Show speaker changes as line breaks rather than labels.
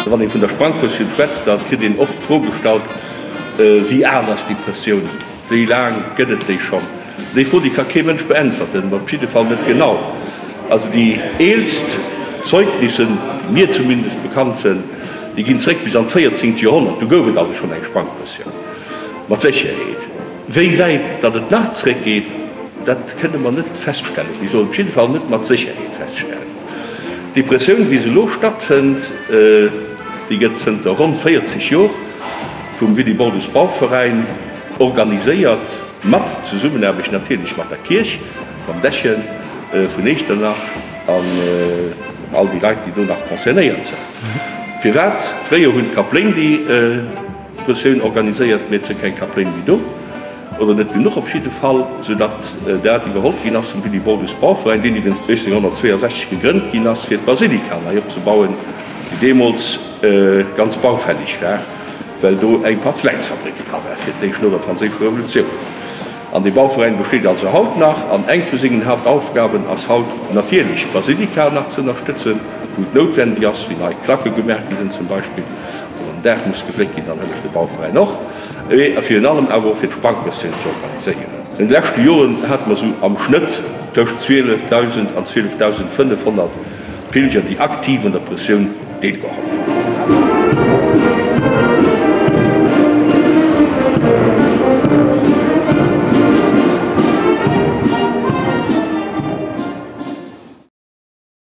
Wann ee vun der Sprangprëssioun schwätzt, da kritt een oft d'Fro gestallt, Wéi al ass déi Prëssioun? Wéi laang gëtt et déi schonn? Déi Fro, déi ka kee Mënsch beäntwerten, op jidde Fall net genau. Also déi eelst Zeugnissen, déi mir zumindest bekannt sënn, déi ginn zréck bis an d'véierzéngt Joerhonnert. Do gouf et also schonn eng Sprangprëssioun, mat Sécherheet. Wéi wäit datt et nach zréckgeet, dat kënne mer net feststellen, bis op jidde Fall net mat Sécherheet feststellen. D'Depressioun, wéi se elo stattfënnt, déi gëtt zënter ronn 40 Jor vum Willibrordus Bauveräin organiséiert, mat Zesummenaarbecht natierlech mat der Kierch, mam Dechen vun Echternach an all déi Leit, déi do nach concernéiert sinn. Firwat? Fréier hunn d'Kapléin déi Prëssioun organiséiert, mee et si keng Kapléin méi do, oder net genuch op jidde Fall, soudatt dat iwwerholl ginn ass vum Willibrordus Bauveräin, deen iwwregens 1862 gegrënnt ginn ass, fir d'Basilika nei opzebauen, déi deemools ganz baufällig war, well do eng Parzeläinsfabrik dra war, fir d'éischt no der Franséischer Revolutioun. An dee Bauveräin besteet also haut nach, an eng vu sengen Haaptaufgaben ass haut natierlech d'Basilika nach ze ënnerstëtzen, wou et noutwendeg ass, wéi nei Klacke gemaach gi sinn zum Beispill, oder en Daach muss gefléckt ginn, dann hëlleft de Bauveräin och, mee virun allem awer och fir d'Sprangprëssioun ze organiséieren. An de leschte Joren hate mer esou am Schnëtt tëscht 12.000 an 12.500 Pilger, déi aktiv un der Prëssioun deelgeholl hunn.